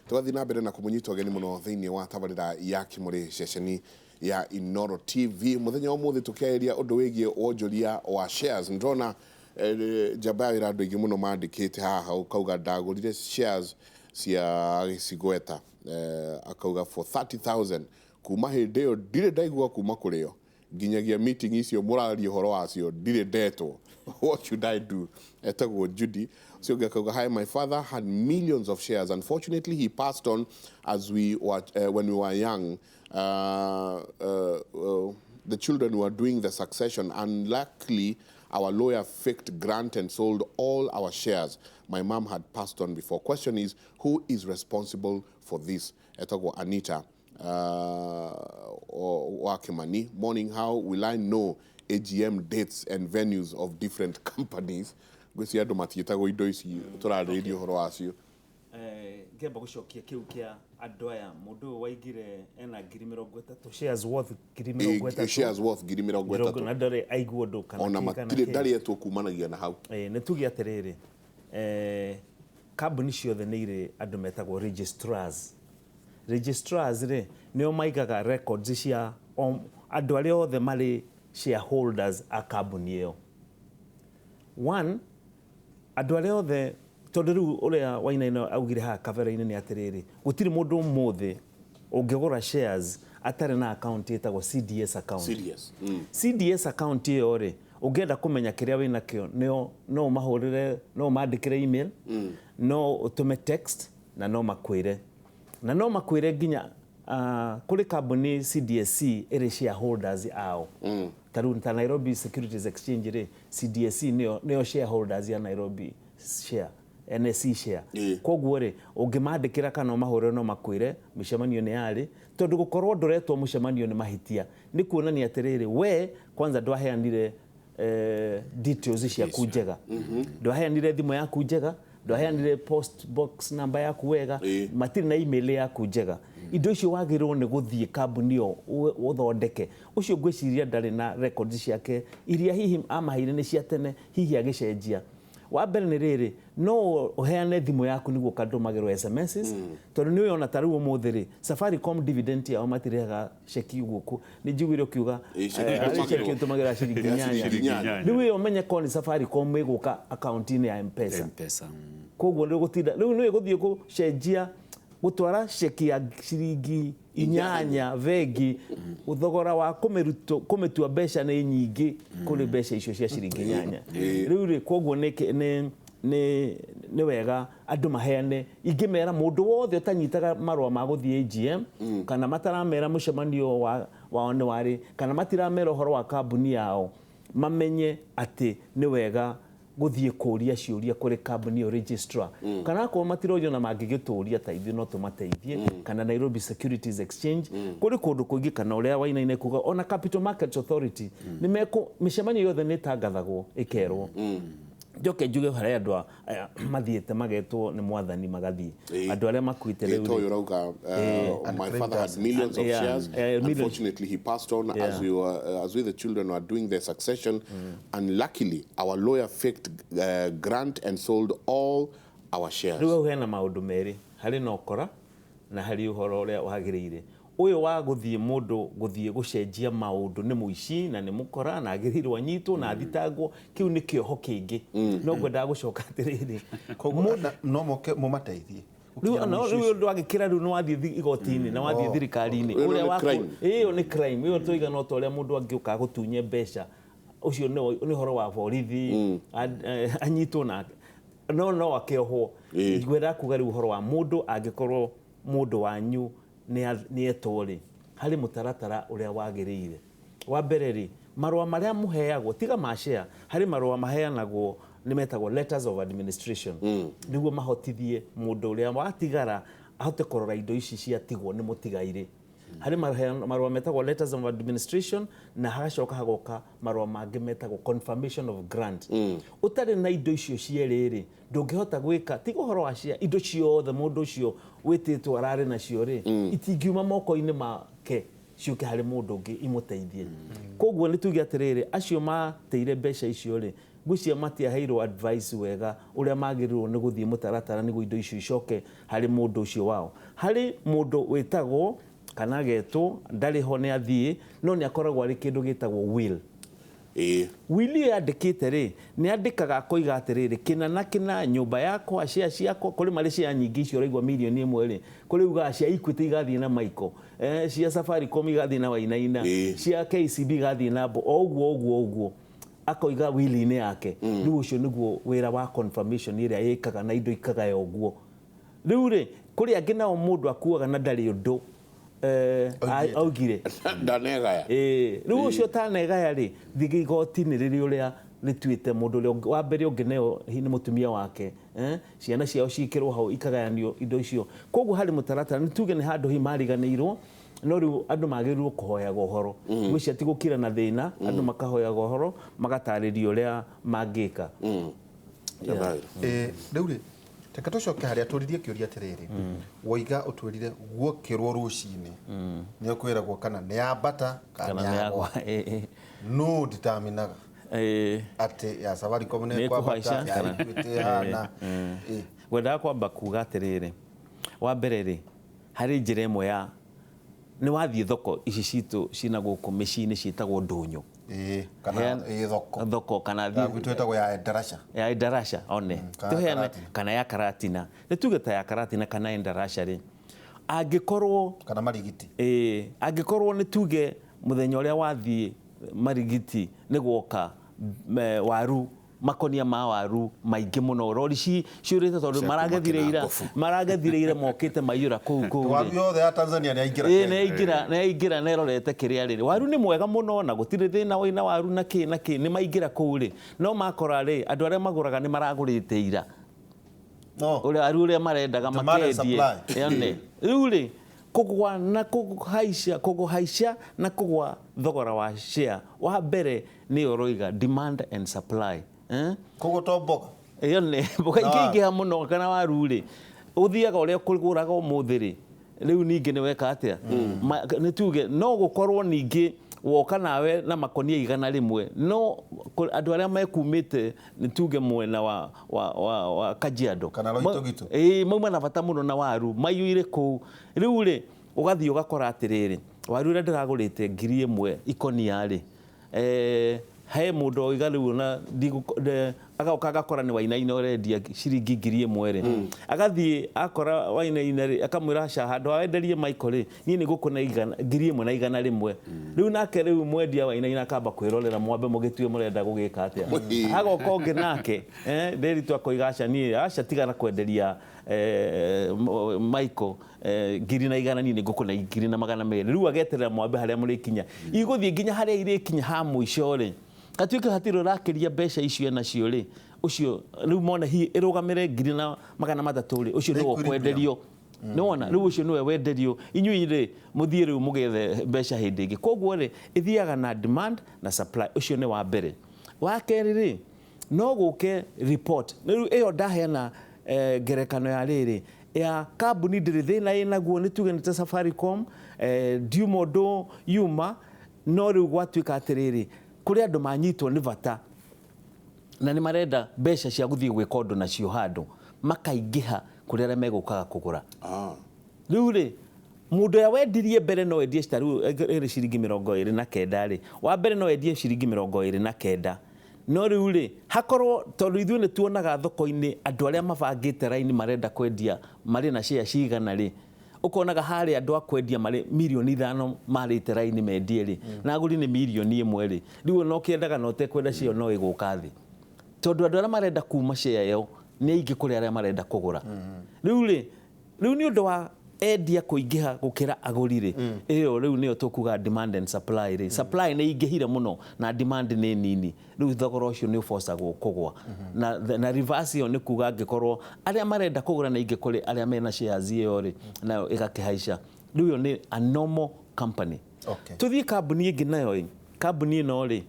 Tũgathiĩ na mbere na kũmũnyita ũgeni mũno thĩinĩ wa tabarĩra ya Kĩmũrĩ, ceceni ya Inoro TV. Mũthenya wa ũmũthĩ tũkĩarĩria ũndũ wĩgiĩ wonjoria wa shares. Ndĩrona njamba ya wĩra andũ aingĩ mũno mandĩkĩte haha, ũkauga ndagũrire shares cia gĩcigweta, akauga for 30,000. Kuma hĩndĩ ĩyo ndirĩ ndaigua kuma kũrĩ o, nginyagia meeting icio mũraria ũhoro wacio ndirĩ ndetwo. What should I do? Etagwo Judy. Ũcio ũngĩ akauga, "Hi, my father had millions of shares. Unfortunately, he passed on as we were, when we were young. The children were doing the succession, and luckily our lawyer faked grant and sold all our shares. My mom had passed on before. Question is, who is responsible for this?" Etagwo Anita wa Kimani. "Morning, how will I know AGM dates and venues of different companies?" Ngwĩciria andũ matiĩtagwo indo ici tũrarĩrĩria ũhoro wacio. Ngĩamba gũcokia kĩu kĩa andũ aya, mũndũ ũyũ waigire ena 30,000, shares worth 30,000. Shares worth 30,000. Na ndarĩ aigua ũndũ kana ona kĩ kana matirĩ kĩ. Ndarĩ etwo kumanagia na hau. Nĩ tuge atĩrĩrĩ, kambuni ciothe nĩ irĩ andũ metagwo registrars. Registrars rĩ, nĩo maigaga records cia andũ arĩa othe marĩ shareholders a kambuni ĩyo. One, andũ arĩa othe, tondũ rĩu ũrĩa Wainaina augire haha kabere-inĩ nĩ atĩrĩrĩ, gũtirĩ mũndũ ũmũthĩ ũngĩgũra shares atarĩ na account ĩtagwo CDS account. CDS. CDS account ĩyo rĩ, ũngĩenda kũmenya kĩrĩa wĩ nakĩo, nĩo no ũmahũrĩre, no ũmandĩkĩre email, no ũtũme text na no makwĩre, na no makwĩre nginya kũrĩ kambuni CDSC ĩrĩ shareholders ao. Ta rĩu ta Nairobi Securities Exchange rĩ, CDSC nĩyo shareholders ya Nairobi share, NSE share. Koguo rĩ, ũngĩmandĩkĩra kana ũmahũrĩre, no makwĩre mĩcemanio nĩ yarĩ, tondũ gũkorwo ndũretwo mũcemanio nĩ mahĩtia, nĩ kuonania atĩrĩrĩ, we kwanza ndwaheanire details ciaku njega, ndwaheanire thimũ yaku njega, ndwaheanire post box number yaku wega, matirĩ na email yaku njega. Indo icio wagĩrĩirwo nĩ gũthiĩ kambuni ĩyo ũthondeke. Ũcio ngwĩciria ndarĩ na records ciake, iria hihi amaheire nĩ cia tene, hihi agĩcenjia. Wa mbere nĩ rĩrĩ, no ũheane thimũ yaku nĩguo ũkandũmagĩrwo SMSs, tondũ nĩ ũyona ta rĩu ũmũthĩ rĩ, Safaricom dividend yao matirĩhaga ceki gũkũ, nĩ njiguire ũkiuga. Ceki harĩ ĩtũmagĩrwo. Ceki ĩtũmagĩra ciringi Ya 8. ciringi 8. Rĩu ĩyo ũmenye korwo nĩ Safaricom ĩgũka akaunti-inĩ ya M-Pesa. M-Pesa. Koguo nĩ gũtinda rĩu nĩ gũthiĩ gũcenjia, gũtwara ceki ya ciringi 8 bengi, thogora wa kũmĩtua mbeca nĩ nyingĩ kũrĩ mbeca icio cia ciringi 8. Rĩu rĩ, koguo nĩ wega andũ maheane. Ingĩmera mũndũ wothe ũtanyitaga marũa ma gũthiĩ AGM, kana mataramera mũcemanio wao nĩ warĩ, kana matiramera ũhoro wa kambuni yao, mamenye atĩ nĩ wega gũthiĩ kũria ciũria kũrĩ kambuni ĩyo registrar, kana akorwo matirorio na mangĩgĩtũria ta ithuĩ no tũmateithie, kana Nairobi Securities Exchange, kũrĩ kũndũ kũingĩ, kana ũrĩa Wainaina kuga ona Capital Markets Authority nĩ mekũ mĩcemanio yothe nĩ ĩtangathagwo ĩkerwo. Njoke njuge harĩ andũ aya mathiĩte magetwo nĩ mwathani magathiĩ, andũ arĩa makuĩte rĩu Ĩto rĩ. ũrauga, "My father had millions of shares. Millions. Unfortunately, he passed on as we were, as we the children were doing the succession. And luckily, our lawyer faked grant and sold all our shares." Rĩu hau hena maũndũ merĩ, harĩ na ũkora na harĩ ũhoro ũrĩa wagĩrĩire. Ũyũ wa gũthiĩ mũndũ gũthiĩ gũcenjia maũndũ nĩ mũici na nĩ mũkora na agĩrĩirwo anyitwo na athitangwo, kĩu nĩ kĩoho kĩngĩ. No ngwendaga gũcoka atĩrĩrĩ, Koguo no moke mũmateithie rĩu gũkinya no mũico rĩu ũcio. ũndũ wagĩkĩra rĩu nĩ wathiĩ igoti-inĩ na wathiĩ thirikari-inĩ. Ĩyo Ũrĩa nĩ crime. Ĩyo nĩ crime. Ĩyo tũiga no ta ũrĩa mũndũ angĩũka gũtunye mbeca, ũcio nĩ ũhoro wa borithi, anyitwo na no akĩohwo. Ngwendaga kuga rĩu ũhoro wa mũndũ, angĩkorwo mũndũ wanyu nĩ etwo rĩ, harĩ mũtaratara ũrĩa wagĩrĩire. Wa mbere rĩ, marũa marĩa mũheagwo, tiga ma share, harĩ marũa maheanagwo nĩ metagwo letters of administration, nĩguo mahotithie mũndũ ũrĩa watigara ahote kũrora indo ici ciatigwo nĩ mũtigairĩ. Harĩ marũa metagwo letters of administration, na hagacoka hagoka marũa mangĩ metagwo confirmation of grant. Ũtarĩ na indo icio cierĩ rĩ, ndũngĩhota gwĩka, tiga ũhoro wa cia indo ciothe mũndũ ũcio wĩtĩtwo ararĩ nacio rĩ, itingiuma moko-inĩ make ciũke harĩ mũndũ ũngĩ imũteithie. Koguo nĩ tuge atĩrĩrĩ, acio mateire mbeca icio rĩ, Ngwĩciria matiaheirwo advice wega ũrĩa magĩrĩirwo nĩ gũthiĩ mũtaratara nĩguo indo icio icoke harĩ mũndũ ũcio wao. Harĩ mũndũ wĩtagwo kana agetwo, ndarĩ ho, nĩ athiĩ, no nĩ akoragwo arĩ kĩndũ gĩtagwo will. Will ĩyo yandĩkĩte rĩ, nĩ andĩkaga akoiga atĩrĩrĩ, kĩna na kĩna, nyũmba yakwa, share ciakwa, kũrĩ marĩ share nyingĩ icio ũraigua 1 million rĩ, kũrĩ ugaga cia Equity igathiĩ na Michael, cia Safaricom igathiĩ na Wainaina, cia KCB igathiĩ na Mbo, o ũguo ũguo ũguo akoiga will-inĩ yake. Rĩu ũcio nĩguo wĩra wa confirmation ĩrĩa ĩkaga na indo ikagaya ũguo. Rĩu rĩ, kũrĩ angĩ nao mũndũ akuaga na ndarĩ ũndũ Oigĩte. Augire. Ndanegaya. Ĩĩ, rĩu ũcio ũtanegaya rĩ, thiĩ igoti-inĩ rĩrĩ ũrĩa rĩtuĩte mũndũ ũrĩa wa mbere ũngĩneo hihi nĩ mũtumia wake, ciana ciao ciĩkĩrwo hau, ikagayanio indo icio. Koguo harĩ mũtaratara, nĩ tuge nĩ handũ hihi mariganĩirwo, no rĩu andũ magĩrĩirwo kũhoyaga ũhoro. Ngwĩciria ti gũkira na thĩna, andũ makahoyaga ũhoro, magatarĩrio ũrĩa mangĩka. Njamba. Rĩu rĩ, reke tũcoke harĩa tũririe kĩũria atĩrĩrĩ, woiga ũtwĩrire guokĩrwo rũcinĩ nĩ ũkwĩragwo kana nĩ yambata kana kana nĩ nĩ yagwa. yagwa. No determinaga atĩ ya Safaricom nĩ Nĩ kwambata, ĩkũhaica ya Equity ĩhana. Ngwendaga kwamba kuga atĩrĩrĩ, wa mbere rĩ, harĩ njĩra ĩmwe ya nĩ wathiĩ thoko ici citũ cina gũkũ mĩciĩ-inĩ ciĩtagwo ndũnyũ. Kana thoko. Thoko kana Ya gwitũ ĩtagwo ya Endarasha. Ya Endarasha one. Kana Tũheane Karatina. Kana ya Karatina, nĩ tuge ta ya Karatina kana Endarasha rĩ, angĩkorwo kana Marigiti. Angĩkorwo nĩ tuge mũthenya ũrĩa wathiĩ Marigiti nĩ gwoka waru, makonia ma waru maingĩ mũno, rori ciũrĩte tondũ Cia maragethire kuma ira. Kĩnangobu. Maragethire ira, mokĩte maiyũra kũu kũu Waru rĩ. yothe ya Tanzania nĩ yaingĩra Ĩĩ, Kenya. nĩ yaingĩra na ĩrorete kĩrĩa rĩrĩ waru nĩ mwega mũno na gũtirĩ thĩna wĩna waru na kĩ na kĩ, nĩ maingĩra kũu rĩ, no makora rĩ, andũ arĩa magũraga nĩ maragũrĩte ira No. ũrĩa waru ũrĩa marendaga Demand and makendie. supply. Yone rĩu rĩ, kũgwa na kũhaica, kũhaica na kũgwa thogora wa share, wa mbere nĩ ũroiga demand and supply, eh? Koguo to mboga. Ĩyo nĩ mboga. Na waru. Ingĩingĩha mũno kana waru rĩ, ũthiaga ũrĩa ũkũgũraga ũmũthĩ rĩ, rĩu ningĩ nĩ weka atĩa? Nĩ tuge no gũkorwo ningĩ woka nawe na makonia 100, no andũ arĩa mekumĩte, nĩ tuge mwena wa Kajiado Kana Loitogito. Ĩĩ, mauma na bata mũno na waru maiyũire kũu. Rĩu rĩ, ũgathiĩ ũgakora atĩrĩrĩ, waru ũrĩa ndĩragũrĩte 1000 ikonia rĩ, he mũndũ oiga rĩu ona agoka agakora nĩ Wainaina ũrendia ciringi 1000 rĩ, agathiĩ akora Wainaina rĩ, akamwĩra aca, handũ ha wenderie Michael rĩ, niĩ nĩ ngũkũne 1100. Rĩu nake rĩu mwendia Wainaina akamba kwĩrorera, mwambe mũgĩtue mũrenda gũgĩka atĩa. Agoka ũngĩ nake, Nderitu akoiga aca, niĩ aca, tigana kwenderia Michael 1100, niĩ nĩ ngũkũne 1200. Rĩu ageterera mwambe harĩa mũrĩkinya, igũthiĩ nginya harĩa irĩkinya ha mũico rĩ, gatuĩke hatirĩ ũrakĩria mbeca icio enacio rĩ, ũcio rĩu mona hihi ĩrũgamĩre 1300 rĩ, ũcio nĩwe Equilibrium. ũkwenderio. Nĩwona rĩu ũcio nĩwe wenderio, inyuĩ rĩ, mũthiĩ rĩu mũgethe mbeca hĩndĩ ĩngĩ. Koguo rĩ, ĩthiaga na demand na supply. Ũcio nĩ wa mbere. Wa kerĩ rĩ, no gũke report. Rĩu ĩyo ndaheana ngerekano ya rĩrĩ ya kambuni ndĩrĩ thĩna ĩnaguo, nĩ tuge nĩ ta Safaricom, ndiuma ũndũ yuma, no rĩu gwatuĩka atĩrĩrĩ, kũrĩ andũ manyitwo nĩ bata na nĩ marenda mbeca cia gũthiĩ gwĩka ũndũ nacio handũ, makaingĩha kũrĩ arĩa megũkaga kũgũra. Rĩu rĩ, mũndũ ũrĩa wendirie mbere no endie ta rĩu ĩrĩ ciringi 29 rĩ, wa mbere no endie ciringi 29, no rĩu rĩ, hakorwo tondũ ithuĩ nĩ tuonaga thoko-inĩ andũ arĩa mabangĩte raini marenda kwendia marĩ na share cigana rĩ, ũkonaga harĩa andũ a kwendia marĩ 5 million marĩte raini mendie rĩ, na agũri nĩ 1 million rĩ, rĩu ona ũkĩendaga na ũtekwenda, share no ĩgũka thĩ tondũ andũ arĩa marenda kuma share ĩyo nĩ aingĩ kũrĩ arĩa marenda kũgũra. Rĩu rĩ, rĩu nĩ ũndũ wa endia kũingĩha gũkĩra agũri rĩ, ĩyo rĩu nĩyo tũkuga demand and supply rĩ, supply nĩ ingĩhire mũno na demand nĩ nini, rĩu thogora ũcio nĩ ũbocagwo kũgwa. Na reverse ĩyo nĩ kuga angĩkorwo arĩa marenda kũgũra nĩ aingĩ kũrĩ arĩa mena shares ĩyo rĩ, nayo ĩgakĩhaica. Rĩu ĩyo nĩ a normal company. Tũthiĩ kambuni ĩngĩ nayo ĩ, kambuni ĩno rĩ,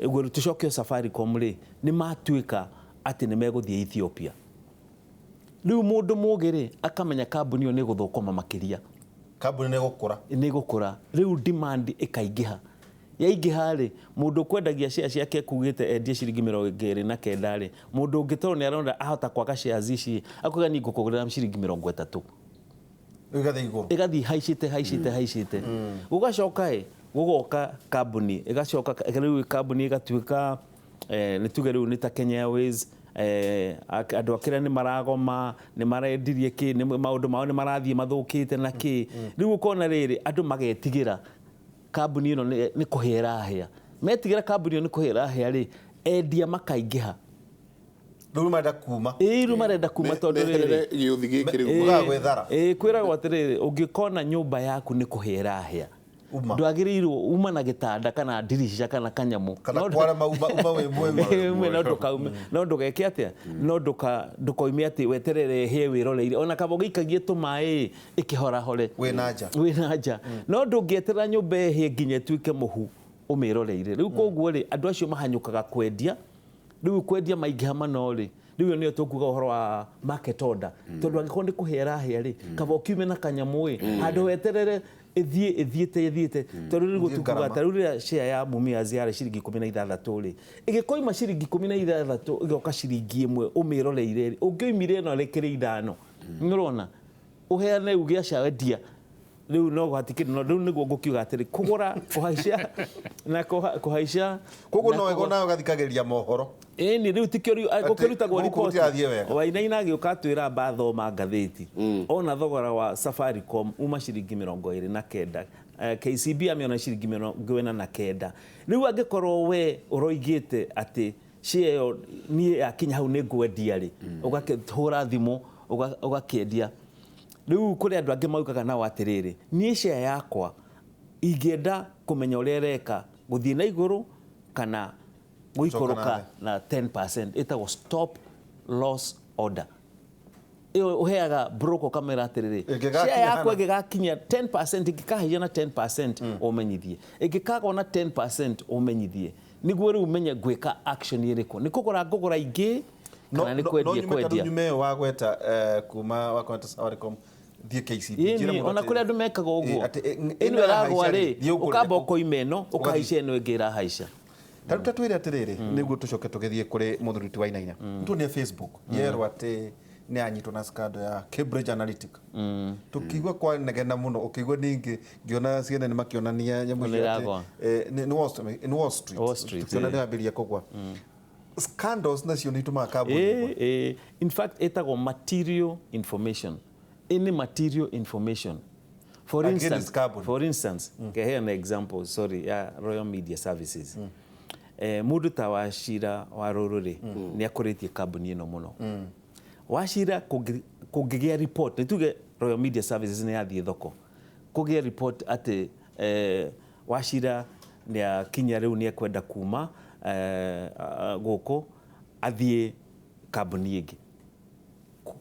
ũguo tũcoke Safaricom rĩ, nĩ matuĩka atĩ nĩ megũthiĩ Ethiopia. Rĩu mũndũ mũgĩ rĩ, akamenya kambuni ĩyo nĩ ĩgũthũkũma makĩria. Kambuni nĩ gũkũra. Nĩ gũkũra, rĩu demand ĩkaingĩha. Yaingĩha rĩ, mũndũ ũkwendagia share ciake kugĩte endie ciringi 29 rĩ, mũndũ ũngĩ tondũ nĩ arona ahota kwaga shares ici, akuga niĩ ngũkũgũrĩra ciringi 30. Rĩu ĩgathiĩ igũrũ. Ĩgathiĩ haicĩte haicĩte haicĩte. Gũgacoka ĩ gũgoka kambuni ĩgacoka rĩu kambuni ĩgatuĩka nĩ tuge rĩu nĩ ta Kenya Airways, andũ a kĩrĩa nĩ maragoma, nĩ marendirie kĩ, maũndũ mao nĩ marathiĩ mathũkĩte na kĩ. Rĩu ũkona rĩrĩ andũ magetigĩra kambuni ĩno nĩ kũhĩa ĩrahĩa. Metigĩra kambuni ĩyo nĩ kũhĩa ĩrahĩa rĩ, endia makaingĩha. Rĩu marenda kuma. Ĩĩ, rĩu marenda kuma tondũ rĩrĩ meherere gĩũthi gĩkĩ rĩu. Mũgaga gwĩthara. Ĩĩ, kwĩragwo atĩrĩrĩ, ũngĩkona nyũmba yaku nĩ kũhĩa ĩrahĩa, Uma. ndwagĩrĩirwo uma na gĩtanda kana ndirica kana kanyamũ. Kana kwarama uma wĩ mwega. Ume no ndũkaume, no ndũgeke atĩa, no ndũkoime atĩ weterere ĩhĩe wĩroreire, ona kaba ũgĩikagie tũmaĩ ĩkĩhorahore Wĩ na nja. Wĩ na nja. No ndũngĩeterera nyũmba ĩhĩe nginya ĩtuĩke mũhu ũmĩroreire. Rĩu koguo rĩ, andũ acio mahanyũkaga kwendia. Rĩu kwendia maingĩha mũno rĩ, rĩu ĩyo nĩyo tũkuga ũhoro wa market order. Tondũ angĩkorwo nĩ kũhĩa ĩrahĩa rĩ, kaba ũkiume na kanyamũ ĩ, handũ weterere ĩthiĩ ĩthiĩte ĩthiĩte. Tondũ rĩu Ĩthiĩ tũkuga ngarama. ta rĩu rĩrĩa share ya Mumias yarĩ ciringi 16 rĩ, ĩgĩkoima ciringi 16 ĩgoka ciringi 1 ũmĩroreire rĩ, ũngĩoimire ĩno rĩkĩrĩ 5. Nĩũrona? Ũheane uge aca wendia. Rĩu no hatikĩrĩ, no rĩu nĩguo ngũkiuga atĩrĩ, kũgũra, kũhaica na kũhaica Koguo na no kũgũra. wega nawe ũgathikagĩrĩria mohoro. Ĩni rĩu tikĩo rĩu Atĩ gũkĩrutagwo gũkũ riboti. gũtirathiĩ wega. Wainaina agĩũka atwĩra mbathoma ngathĩti. Ona thogora wa Safaricom uma ciringi 29. KCB amĩona ciringi 49. Rĩu angĩkorwo we ũroigĩte atĩ share ĩyo niĩ yakinya hau nĩ ngwendia rĩ, ũgakĩhũra thimũ ũgakĩendia. Rĩu kũrĩ andũ angĩ maugaga nao atĩrĩrĩ, niĩ share yakwa ingĩenda kũmenya ũrĩa ĩreka gũthiĩ na igũrũ kana gũikũrũka na 10%, ĩtagwo stop loss order. Ĩyo ũheaga broker ũkamwĩra atĩrĩrĩ, Ĩngĩgakinya share yakwa hana. ĩngĩgakinya 10%, ĩngĩkahaica na 10% ũmenyithie, ĩngĩkagwa na 10% ũmenyithie, nĩguo rĩu ũmenye ngwĩka action ĩrĩkũ, nĩ kũgũra ngũgũra ingĩ kana nĩ no kwendia nyume ta rĩu kwendia. nyume ĩyo wagweta kuma wagweta Safaricom thiĩ KCB. Ĩni, Njĩre mũndũ ona atĩ- kũrĩ andũ mekaga ũguo. Ĩ, atĩ, Ĩno ĩno ĩragwa ĩrahaica rĩ, rĩ, thiĩ ũgũre ũkamba kũ. ũkoima ĩno, ũkahaica ĩno ĩngĩ ĩrahaica. Ta rĩu ta twĩre atĩrĩrĩ, nĩguo tũcoke tũgĩthiĩ kũrĩ mũthuri ti Wainaina. Tuonie Facebook yerwo atĩ nĩ yanyitwo na scandal ya Cambridge Analytica. Tũkĩigua kwanegena mũno, ũkĩigua ningĩ ngĩona CNN makĩonania nyamũ icio atĩ, Nĩ ĩragwa. nĩ Wall Street. Wall Street, Tũkĩona ĩ. nĩ yambĩrĩria kũgwa. Scandals nacio nĩ itũmaga kambuni ĩgwe. Ĩ, in fact ĩtagwo material information. Any material information. For Against instance, carbon. for instance, ngeheana example, sorry, ya Royal Media Services. Mũndũ ta Wachira wa Rũrũ rĩ, nĩ akũrĩtie kambuni ĩno mũno. Wachira kũngĩgĩa report, nĩ tuge Royal Media Services nĩ yathiĩ thoko, kũgĩe report atĩ Wachira nĩ akinya rĩu nĩ ekwenda kuma gũkũ athiĩ kambuni ĩngĩ.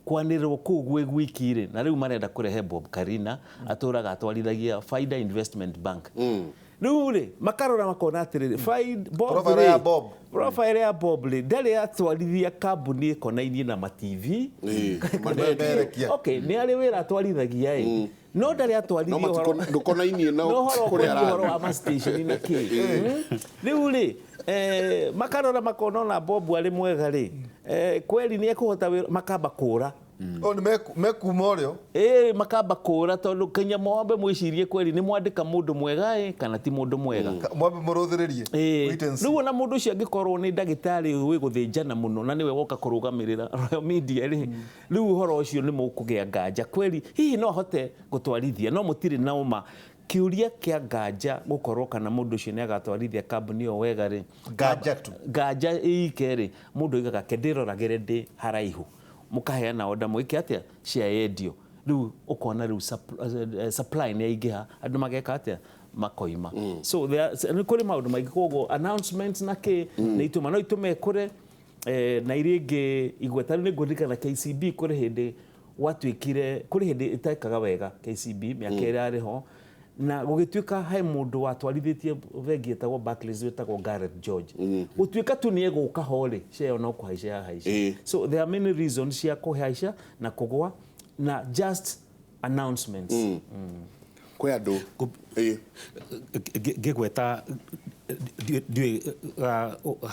Kwanĩrĩrwo kũu gwĩ gwiki rĩ, na rĩu marenda kũrehe Bob Karina atũraga atwarithagia Faida Investment Bank. Rĩu rĩ, makarora makona atĩrĩrĩ, Bob Profile rĩ, ya Bob. profile ya Bob rĩ, ndarĩ atwarithia kambuni ĩkonainie na ma TV. Ĩ, Mamerekia. Okay, nĩ arĩ wĩra atwarithagia ĩ, no ndarĩ No atwarithia ũhoro ndũkonainie na no ũhoro kũrĩa ũkoniĩ ũhoro arathiĩ. wa ma station na kĩ. Rĩu rĩ, makarora makona ona Bob arĩ mwega rĩ, kweli nĩ ekũhota wĩra, makamba kũra. O nĩ mekuma ũrĩo. Ĩ, makamba kũra tondũ kinya mwambe mwĩcirie kweli nĩ mwandĩka mũndũ mwega ĩ kana ti mũndũ mwega. Mwambe mũrũthĩrĩrie. Ĩ, Wait and see. rĩu ona mũndũ ũcio angĩkorwo nĩ ndagĩtarĩ wĩ gũthĩnjana mũno na nĩwe woka kũrũgamĩrĩra Royal Media rĩ, rĩu ũhoro ũcio nĩ mũkũgĩa nganja kweli hihi no ahote gũtwarithia, no mũtirĩ na ũma. Kĩũria kĩa nganja gũkorwo kana mũndũ ũcio nĩ agatwarithia kambuni ĩyo wega rĩ, Nganja tu. nganja ĩike rĩ, mũndũ oigaga ke ndĩroragĩre ndĩ haraihu, mũkaheana order mwĩke atĩa cia yendio. Rĩu ũkona rĩu supply nĩ yaingĩha, andũ mageka atĩa makoima. So nĩ kũrĩ maũndũ maingĩ, koguo announcements na kĩ nĩ itũma, no itũme ĩkũre, na iria ingĩ igweta. Rĩu nĩ ngũririkana KCB kũrĩ hĩndĩ gwatuĩkire, kũrĩ hĩndĩ ĩtekaga wega KCB mĩaka ĩrĩa yarĩ ho, na gũgĩtuĩka he mũndũ watwarithĩtie bengi ĩtagwo Barclays wĩtagwo Gareth George. Gũtuĩka tu nĩ egũka ho rĩ, share ĩyo no kũhaica yahaica. So there are many reasons cia kũhaica na kũgwa na just announcements. Kwĩ andũ ĩ Ngĩgweta ndiũĩ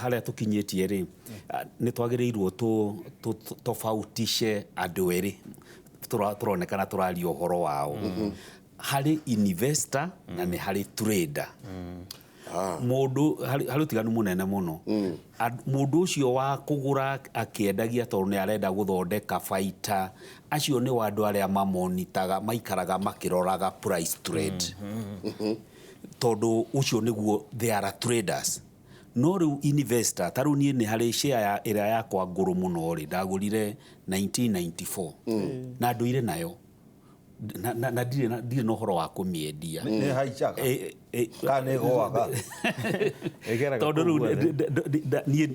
harĩa tũkinyĩtie rĩ, nĩ twagĩrĩirwo tofautishe andũ erĩ tũronekana tũraria ũhoro wao. Harĩ investor na nĩ harĩ trader. Mũndũ harĩ ũtiganu mũnene mũno. Mũndũ ũcio wa kũgũra akĩendagia tondũ nĩ arenda gũthondeka baita, acio nĩ andũ arĩa mamonitaga, maikaraga makĩroraga price trade, tondũ ũcio nĩguo they are traders. No rĩu investor, ta rĩu niĩ nĩ harĩ share ya ĩrĩa yakwa ngũrũ mũno rĩ, ndagũrire 1994 na ndũire nayo na ndirĩ na ũhoro wa kũmĩendia. Nĩ haicaga kana nĩ gwaga? Ĩgeraga Tondũ kũu rĩu guothe. Niĩ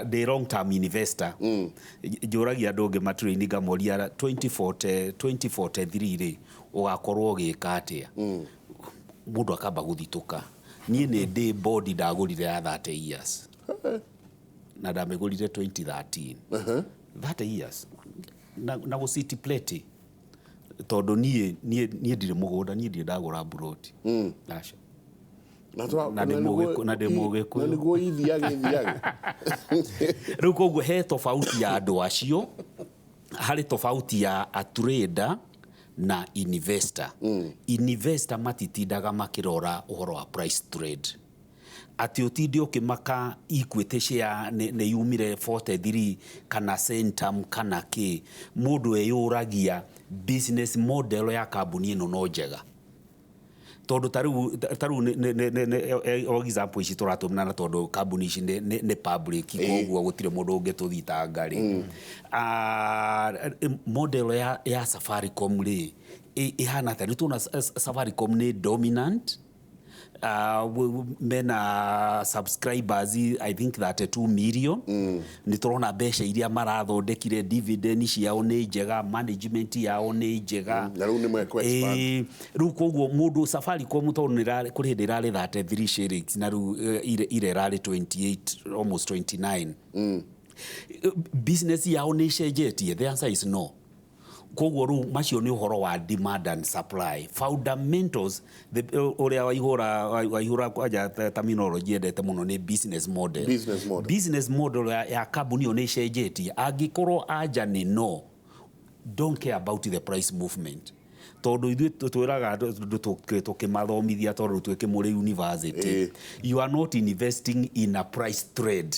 ndĩ long term investor. Njũragia andũ ngĩ matraini ngamoria, 2040 2043 rĩ, ũgakorwo ũgĩka atĩa? Mũndũ akamba gũthitũka. Niĩ nĩ ndĩ bond ndagũrire ya 30 years na ndamĩgũrire 2013, 30 years na gũciti plate, tondũ niĩ ndirĩ mũgũnda, niĩ ndirĩ ndagũra mburoti. Aca. Na ndĩ Mũgĩkũyũ. Na nĩguo ithiage ithiage. Rĩu koguo he tofauti ya andũ acio, harĩ tofauti ya a trader na investor. Investor matitindaga makĩrora ũhoro wa price trade, atĩ ũtinde ũkĩmaka Equity share nĩ yumire 43 kana Centum kana kĩ. Mũndũ eyũragia business model ya kambuni ĩno no njega, tondũ ta rĩu o example ici tũratũmĩra, na tondũ kambuni ici nĩ public, koguo gũtirĩ mũndũ ũngĩtũthitanga rĩ. Model ya Safaricom rĩ, ĩhana atĩa? Nĩ tuona Safaricom nĩ dominant, mena subscribers I think 32 million. Nĩ tũrona mbeca iria marathondekire, dividend ciao nĩ njega, management yao nĩ njega. Na rĩu nĩ mekũ expand. Ĩĩ, rĩu koguo mũndũ Safaricom tondũ kũrĩ hĩndĩ ĩrarĩ 33 shillings na rĩu ire ĩrarĩ 28, almost 29. Business yao nĩ ĩcenjetie? The answer is no. Koguo rĩu macio nĩ ũhoro wa demand and supply fundamentals. Ũrĩa waihũra kwanja terminology endete mũno nĩ business model. Business model. Business model ya kambuni ĩyo nĩ ĩcenjetie? Angĩkorwo anja nĩ no, don't care about the price movement, tondũ ithuĩ twĩraga andũ tũkĩmathomithia, tondũ twĩ Kĩmũrĩ University, you are not investing in a price trade.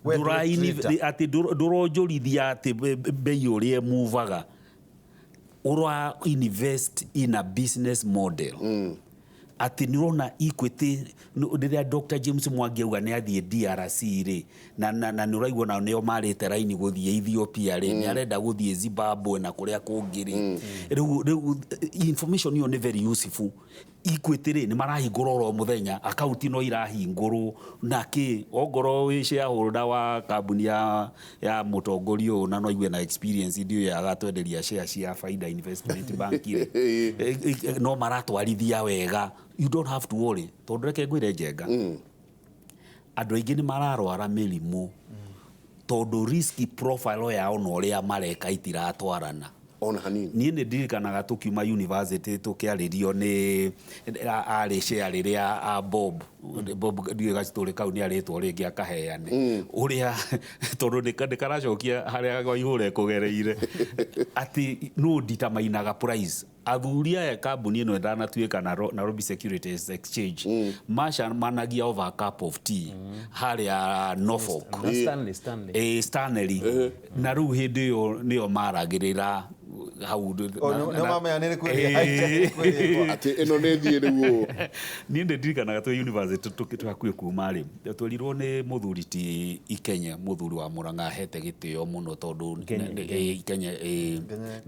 We ndũrĩ trader. Atĩ ndũronjorithia atĩ bei ũrĩa ĩmuvaga, ũra invest in a business model. Atĩ nĩ ũrona Equity rĩrĩa Dr. James Mwangi auga nĩ athiĩ DRC rĩ, na nĩ ũraigua nao nĩo marĩte raini gũthiĩ Ethiopia rĩ, nĩ arenda gũthiĩ Zimbabwe na kũrĩa kũngĩ rĩ. Rĩu information ĩyo nĩ very useful. Equity rĩ, nĩ marahingũra oro mũthenya akaunti, no irahingũrwo na kĩ, ongorwo wĩ shareholder wa kambuni ya mũtongoria ũyũ, na no igue na experience ndiũĩ agatwenderia share cia Faida Investment Bank rĩ, no maratwarithia wega. You don't have to worry, tondũ reke ngwĩre Njenga, andũ aingĩ nĩ mararwara mĩrimũ tondũ risk profile yao na ũrĩa mareka itiratwarana. Ona hanini. Niĩ nĩ ndirikanaga tũkiuma university tũkĩarĩrio nĩ arĩ share rĩrĩa a Bob ndiũĩ gacitũrĩ kau nĩ arĩtwo rĩngĩ akaheane ũrĩa, tondũ nĩ karacokia harĩa Waihũra kũgereire atĩ no nditamainaga price. Athuri aya kambuni ĩno ĩtanatuĩka Nairobi Securities Exchange macemanagia over a cup of tea harĩa Norfolk. Na Stanley. Ĩ, Stanley. Na rĩu hĩndĩ ĩyo nĩyo maragĩrĩra hau. O, nĩo mamenyanĩre kwĩrĩa kwĩrĩa. Atĩ ĩno nĩ thiĩ rĩu ũũ. Niĩ nĩ ndirikanaga twĩ university tũhakuhĩ kuma rĩ, twerirwo nĩ mũthuri ti Ikenye, mũthuri wa Mũrang'a ahete gĩtĩo mũno tondũ Ngenye, Ikenye,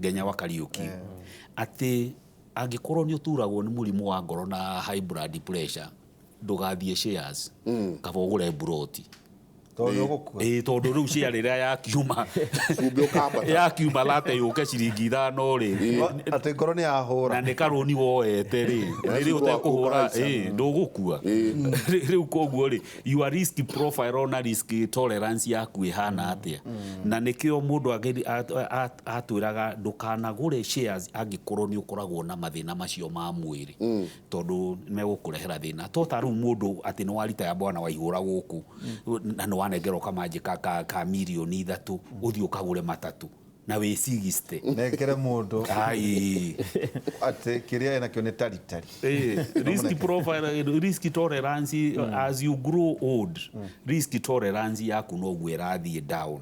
Ngenya wa Kariũki, atĩ angĩkorwo nĩ ũturagwo nĩ mũrimũ wa ngoro na high blood pressure, ndũgathiĩ shares, kaba ũgũre mburoti. Tondũ ũgũkua. Ĩĩ, tondũ rĩu share rĩrĩa yakiuma Cumbĩ ũkambata. Yakiuma late yũke ciringi 5 rĩ, Atĩ ngoro nĩ yahũra. Na nĩ karũni woete rĩ, Na rĩrĩ cumbĩ waku ũtekũhũra ũkahaica. ĩ ndũgũkua. Rĩu koguo rĩ, your risk profile ona risk tolerance yaku ĩhana atĩa? Na nĩkĩo mũndũ atwĩraga ndũkanagũre shares angĩkorwo nĩ ũkoragwo na mathĩna macio ma mwĩrĩ, tondũ megũkũrehera thĩna. To ta rĩu mũndũ atĩ nĩ waritaya bwana waihũra gũkũ na nĩ wanengerwo kamanjĩ ka mirioni 3, ũthiĩ ũkagũre matatũ na wĩ 60. Nengere mũndũ Ai. atĩ kĩrĩa enakĩo nĩ taritari. Risk profile, risk tolerance, as you grow old, risk tolerance yaku noguo ĩrathiĩ down.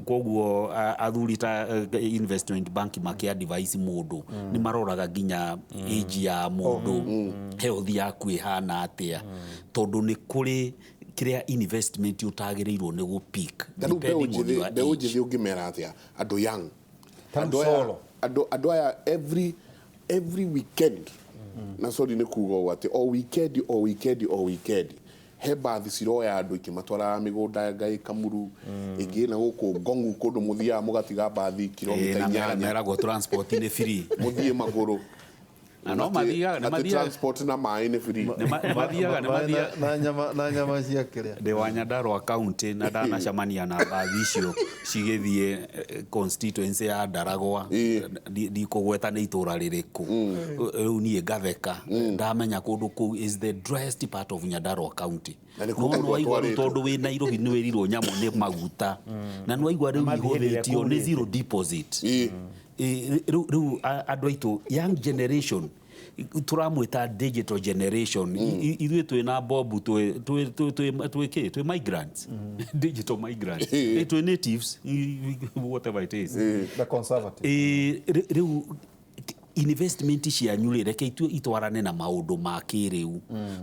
Koguo athuri ta investment bank makĩ advise mũndũ nĩ maroraga nginya age ya mũndũ, health yaku ĩhana atĩa, tondũ nĩ kũrĩ kĩrĩa investment ũtagĩrĩirwo nĩ gũ pick Ta rĩu mbeũ depending on your njĩthĩ, mbeũ age. njĩthĩ ũngĩmera atĩa, andũ young? Ta rĩu Andũ aya- solo. Andũ aya every weekend, na sorry nĩ kuga ũũ atĩ o weekend, o weekend, o weekend he bathi ciroya andũ ikĩmatwaraga mĩgũnda Ngai Kamuru, ĩngĩ na gũkũ Ngong'u, kũndũ mũthiaga mũgatiga bathi kilomita Na 8. meragwo transport nĩ free. Mũthiĩ magũrũ. Na no mathiaga, nĩ Atĩ mathiaga. transport na maĩ nĩ free. Nĩ mathiaga, nĩ Maĩ mathiaga. na nyama cia kĩrĩa. Ndĩ wa Nyandarua County na ndanacemania na mbathi icio cigĩthiĩ constituency ya Ndaragwa. Ndikũgweta nĩ itũra rĩrĩkũ. Rĩu niĩ ngatheka ndamenya kũndũ kũu is the driest part of Nyandarua County. Na nĩ No kũu mũndũ nĩwaigua rĩu atwarĩtwo. tondũ wĩ Nairobi nĩ wĩrirwo nyamũ nĩ maguta, na nĩwaigua rĩu Mathiĩ hĩndĩ ĩrĩa ihũthĩtio nĩ kũrĩte. zero deposit. Rĩu andũ aitũ, young generation, tũramwĩta digital generation. Ithuĩ twĩna bob twĩ kĩ, twĩ migrants, digital migrants. Twĩ natives, whatever it is. The conservative. Rĩu investment cianyu rĩ, reke itue itwarane na maũndũ ma kĩrĩu.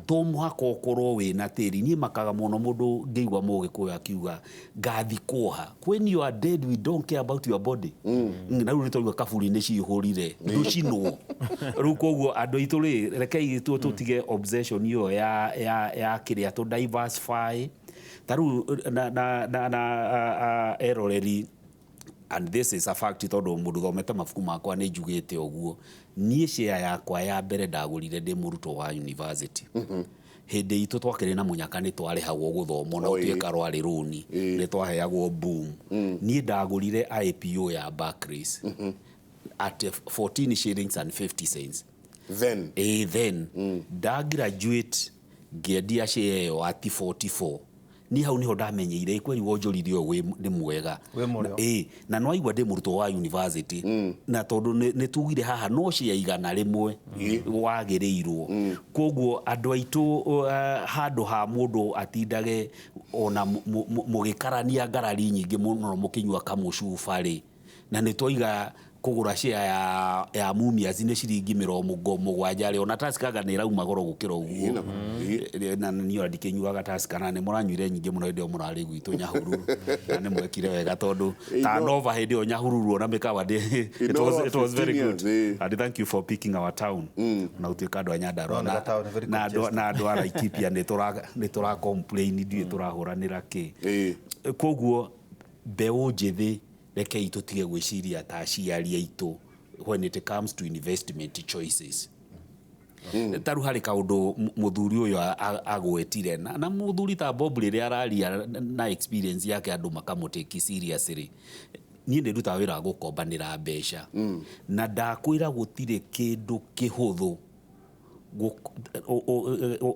To mũhaka ũkorwo wĩna tĩri. Niĩ makaga mũno mũndũ ngĩigua mũgĩkũyũ akiuga ngathi kuoha. When you are dead, we don't care about your body. Na rĩu nĩ twaigua kaburi nĩ cihũrire ndũcinwo. Rĩu koguo andũ aitũ rĩ, rekei tũtige obsession ĩyo ya kĩrĩa, tũ diversify. Ta rĩu na eroreri, and this is a fact tondũ mũndũ thomete mabuku makwa nĩ njugĩte ũguo, niĩ share yakwa ya mbere ndagũrire ndĩ mũrutwo wa university. Hĩndĩ itũ twakĩrĩ na mũnyaka nĩ twarĩhagwo gũthomwo na Oh, ĩĩ. ũtuĩka rwarĩ rũni nĩ twaheagwo boom. Niĩ ndagũrire IPO ya Barclays at 14 shillings and 50 cents. Then Ĩĩ, then nda graduate ngĩendia share ĩyo at 44. Niĩ hau niho ndamenyeire kweri wonjorithia ũyũ nĩ mwega. Wĩ mũrĩo. Ĩĩ, na nĩwaigua ndĩ mũrutwo wa university, na tondũ nĩ tugire haha no share 100 wagĩrĩirwo. Koguo andũ aitũ, handũ ha mũndũ atindage ona mũgĩkarania ngarari nyingĩ mũno mũkĩnyua kamũcuba rĩ, na nĩ twaiga kũgũra share ya Mumias nĩ ciringi 70 rĩ, ona Tusker nĩ ĩrauma goro gũkĩra ũguo. Na niĩ ona ndikĩnyuaga Tusker, na nĩ mũranyuire nyingĩ mũno hĩndĩ ĩyo mũrarĩ gwitũ Nyahururu, na nĩ mwekire wega tondũ turnover hĩndĩ ĩyo Nyahururu ona mĩkawa it was very 15 good. years, And thank you for picking our town. Na gũtuĩka andũ a Nyandarua No, nĩ town very na andũ congested. na andũ a Laikipia nĩ tũra complain, ndiũĩ tũrahũranĩra kĩ. Koguo mbeũ njĩthĩ, rekei tũtige gwĩciria ta aciari aitũ when it comes to investment choices. Ta rĩu harĩ kaũndũ mũthuri ũyũ agwetire, na mũthuri ta Bob rĩrĩa araria na experience yake andũ makamũtake seriously. Niĩ nĩ ndutaga wĩra wa gũkombanĩra mbeca, na ndakwĩra gũtirĩ kĩndũ kĩhũthũ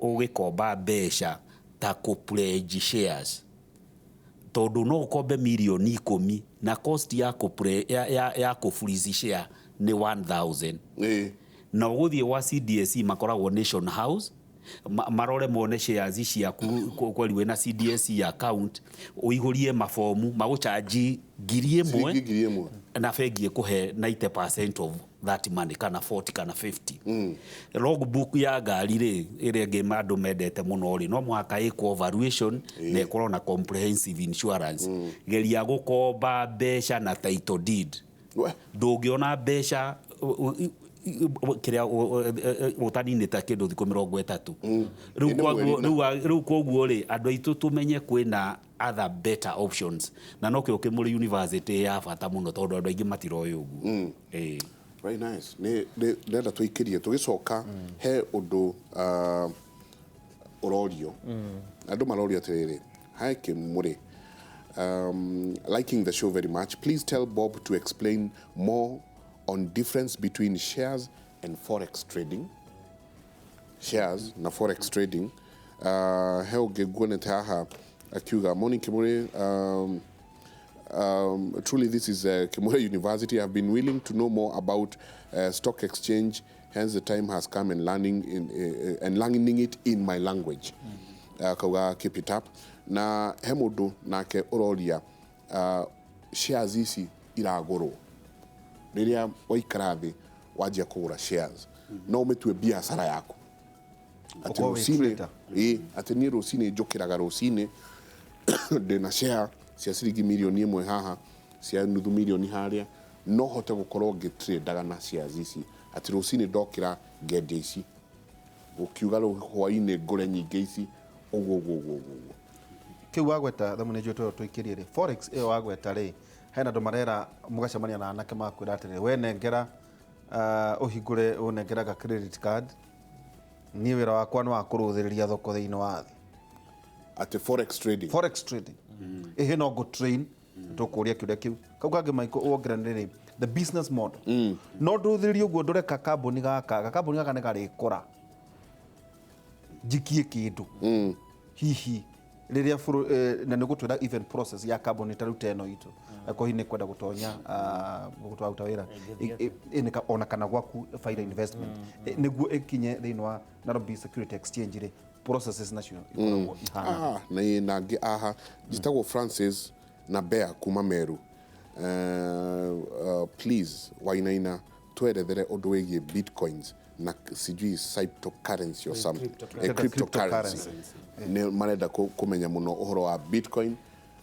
ũgĩkomba mbeca ta kũ pledge shares, tondũ no ũkombe mirioni 10 na cost ya kũ freeze share nĩ 1000. Na ũgũthiĩ gwa CDSC, makoragwo Nation House, marore mone shares ciaku kweri wĩna CDSC account, ũihũrie mabomu magũchanji 1000. Ciringi 1000. Na bengi ĩkũhe 90% of that money kana 40 kana 50. Logbook ya ngari rĩ, ĩrĩa ĩngĩ andũ mendete mũno rĩ, no mũhaka ĩkwo valuation na ĩkorwo na comprehensive insurance. Geria gũkomba mbeca na title deed. We. Ndũngĩona mbeca kĩrĩa ũtaninĩte kĩndũ thikũ 30 rĩu. Ĩ nĩ mweri na. Rĩu koguo rĩ, andũ aitũ tũmenye kwĩna other better options. Na nokĩo Kĩmũrĩ University ya bata mũno, tondũ andũ aingĩ matiroĩ ũguo. Ĩĩ. Very nice. Nĩ ndenda tũikĩrie tũgĩcoka he ũndũ ũrorio. Andũ marorio atĩrĩrĩ, hi Kimuri, liking the show very much. Please tell Bob to explain more on difference between shares and forex trading. Shares na forex trading. He ũngĩ nguonete haha akiuga, morning Kimuri, truly this is Kimura University. I've been willing to know more about stock exchange. Hence the time has come and learning in and learning it in my language. Kauga keep it up. Na he mũndũ nake ũroria, shares ici iragũrwo rĩrĩa waikara thĩ wanjia kũgũra shares, no ũmĩtue biacara yaku atĩ Ũkorwo wĩ rũcinĩ trader. Ĩĩ, atĩ niĩ rũcinĩ njũkĩraga rũcinĩ ndĩna share cia ciringi 1 million haha, cia 500,000 harĩa, no hote gũkorwo ngĩtradaga na shares ici, atĩ rũcinĩ ndokĩra ngendia ici, gũkiuga rĩu hwainĩ ngũre nyingĩ ici, ũguo ũguo ũguo ũguo ũguo. Kĩu wagweta thamu nĩ njũĩ tũikĩrie rĩ, forex ĩyo wagweta rĩ, hena andũ marera mũgacemania na anake makwĩra atĩrĩrĩ, we nengera, ũhingũre ũnengera ga credit card, niĩ wĩra wakwa nĩ wa kũrũthĩrĩria thoko thĩinĩ wa thĩ. Atĩ forex trading. Forex trading, ĩhĩ, no ngũ train tũkũria kĩũria kĩu kau kangĩ maiko wongerera rĩ, the business model, no ndũthĩrĩrie ũguo ndũreka kambuni gaka, gakambuni gaka nĩ karĩkũra, njikie kĩndũ hihi rĩrĩa na nĩ gũtwĩra even process ya kambuni ta rĩu ta ĩno itũ, akorwo hihi nĩ kwenda gũtonya, gũtwaruta wĩra ona kana gwaku Faida Investment, nĩguo ĩkinye thĩinĩ wa Nairobi Security Exchange rĩ, processes nacio ikoragwo ihana? Ah, na ĩ nangĩ aha njĩtagwo Francis na Bea kuma Meru. Please Wainaina, twerethere ũndũ wĩgiĩ bitcoins na sijui cryptocurrency or something. Cryptocurrency. Nĩ marenda kũmenya mũno ũhoro wa bitcoin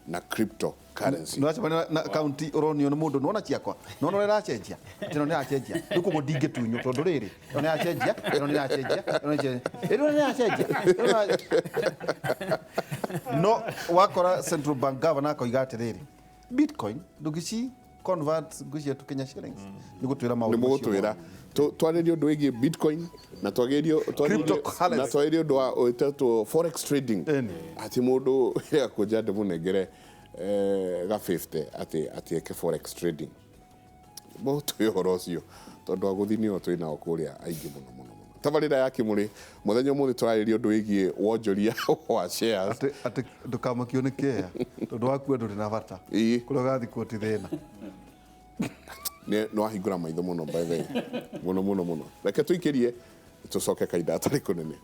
na cryptocurrency. Nĩwacemania na kaunti ũronio nĩ mũndũ, nĩwona ciakwa, nĩwona ũrĩa ĩracenjia, atĩ ĩno nĩ ĩracenjia, rĩu koguo ndingĩtunywo tondũ rĩrĩ ĩno nĩ ĩracenjia, ĩno nĩ ĩracenjia, ĩno nĩ ĩracenjia, ĩno nĩ ĩracenjia, ĩno no wakora central bank governor akoiga atĩrĩrĩ, bitcoin ndũngĩci convert ngwĩciria to Kenya shillings, nĩ gũtwĩra maũndũ Nĩ macio. mũgũtwĩra. Twarĩrie ũndũ wĩgiĩ bitcoin na Cryptocurrency. na twarĩrie ũndũ wa wĩtatwo forex trading. Ĩni. Atĩ mũndũ akũnja ndĩmũnengere ga 50 atĩ eke forex trading. Mũtwĩ ũhoro ũcio tondũ agũthi nĩo twĩ nao kũrĩa aingĩ mũno mũno mũno. Tabarĩra ya Kĩmũrĩ mũthenya ũmũthĩ tũrarĩria ũndũ wĩgiĩ wonjoria wa shares. Atĩ ndũkamakio nĩ kĩea tondũ wakua ndũrĩ na bata. Ĩĩ. Kũrĩa ũgathikwo ti thĩna. Nĩ wahingũra maitho mũno, by the way, mũno mũno mũno. Reke tũikĩrie tũcoke kainda atarĩ kũnene.